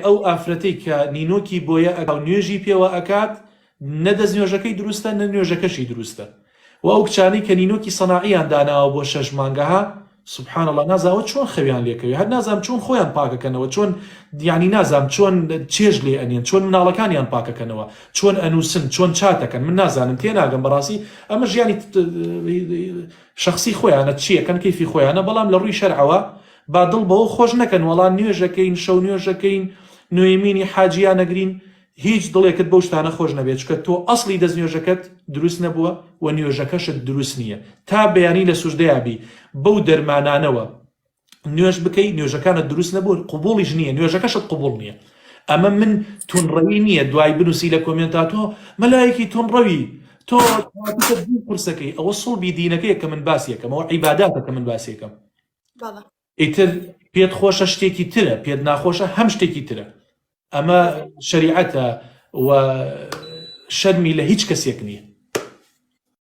ئەو ئافرەتەی کە نینۆکی بۆیە ئەکا و نوێژی پێوە ئەکات نە دەست نوێژەکەی دروستە نە نوێژەکەشی دروستە وە ئەو کچانەی کە نینۆکی سەناعیان داناوە بۆ شەش مانگە ها سبحان اللە نازانم ئەوە چۆن خەویان لێکەوێ هەر نازانم چۆن خۆیان پاکەکەنەوە چۆن یعنی نازانم چۆن چێژ لێ ئەنێن چۆن مناڵەکانیان پاکەکەنەوە چۆن ئەنووسن چۆن چاتەکەن من نازانم تێناگەم بەڕاستی ئەمە ژیانی شخصی خۆیانە چیەکەن کەیفی خۆیانە بەڵام لە ڕووی شەرعەوە با دڵ بەوە خۆش نەکەن وەڵا نوێژەکەین شەو نوێژەکەین نوێمینی حاجیان نەگرین هیچ دڵێکت بەو شتانە خۆش نەبێت چونکە تۆ ئەسڵی دەست نوێژەکەت دروست نەبووە و نوێژەکەشت دروست نییە تا بەیانی لە سوجدەیا بی بەو دەرمانانەوە نوێژ بکەی نوێژەکانت دروست نەبوو قبوڵیش نییە نوێژەکەشت قبوڵ نییە ئەمە من تونڕەوی نییە دوای بنووسی لە کۆمێنتا تۆ مەلایەکی تونڕەوی تۆ قورسەکەی ئەوە سڵبی دینەکەیە کە من باسیەکەم ئەوە عیباداتە کە من باسیەکەم ئیتر پێت خۆشە شتێکی ترە پێت ناخۆشە هەم شتێکی ترە ئەمە شەریعەتە و شەرمی لە هیچ کەسێک نییە.